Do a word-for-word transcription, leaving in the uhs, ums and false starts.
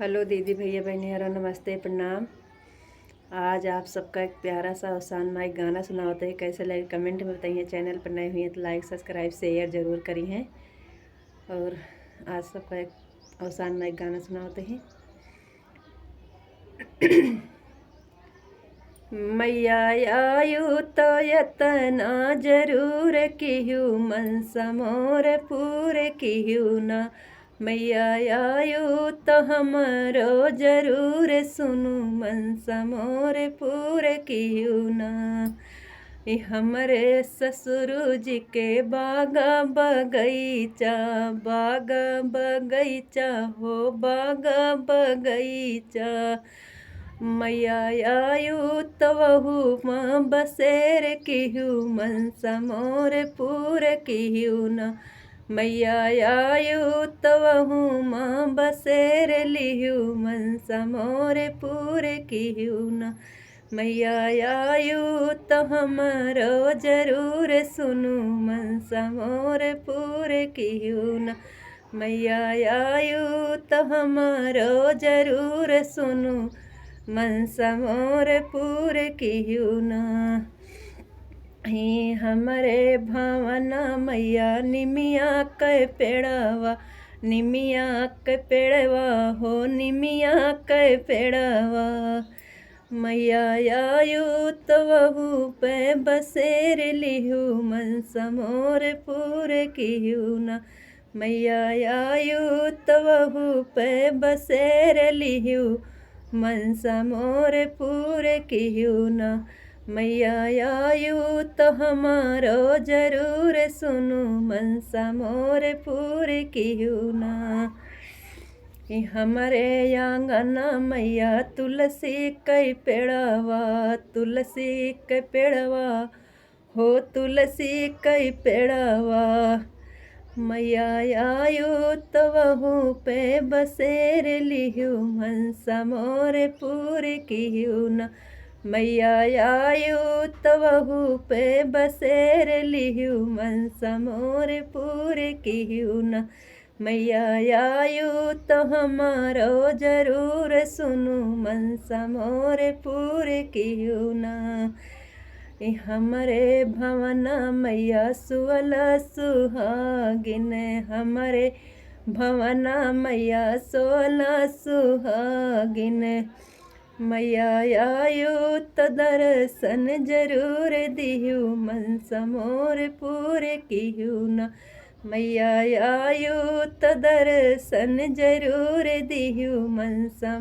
हेलो दीदी, भैया, बहनी, हरो नमस्ते, प्रणाम। आज आप सबका एक प्यारा सा अवसान माई गाना सुनावत है। कैसे लगे comment में बताइए। Channel पर नए हुए हैं तो like, subscribe, share जरूर करी हैं। और आज सबका एक अवसान माई गाना सुनावत है। मैया आयु तो यतना जरूर किहू, मनसा मोर पूर किहू ना। मैया आयु तो हमरो जरूर सुनू, मनसा मोर पूर किहू ना। ई हमरे ससुर जी के बागा बगैचा, बागा बगैचा हो, बागा बगैचा। मैया आयु तवहू माँ बसेर किहू, मनसा मोर पूर किहू ना। मैया आयु तवहू माँ बसेर लिहू, मनसा मोर पूर किहू ना। मैया आयु तो हमरो जरूर सुनू, मनसा मोर पूर किहू ना। मैया आयु तो हमरो जरूर सुनू, मनसा मोर पूर किहू ना। ही हमरे भवना मैया निमिया के पेड़वा, निमिया के पेड़वा हो, निमिया के पेड़वा। मैया आयु तवहू पे बसेर लिहू, मनसा मोर पूर किहू ना। मैया आयु तवहू पे बसेर लिहू, मनसा मोर पूर किहू ना। मैया आयु तो हमरो जरूर सुनू, मनसा मोर पूर किहू ना। ई हमरे आंगना मैया तुलसी कई पेड़वा, तुलसी कई पेड़वा हो, तुलसी कई पेड़वा। मैया आयु तवहू पे बसेर लिहू, मनसा मोर पूर किहू ना। मैया आयु तवहू पे बसेर लिहू, मनसा मोर पूर किहू ना। मैया आयु तो हमरो जरूर सुनू, मनसा मोर पूर किहू ना। ई हमरे भवना मैया सुअला सुहागिन, हमरे भवना मैया सुअला सुहागिन। मैया आयु त दर्शन जरूर दिहू, मनसा मोर पूर किहू ना। मैया आयु त दर्शन जरूर दिहू, मनसा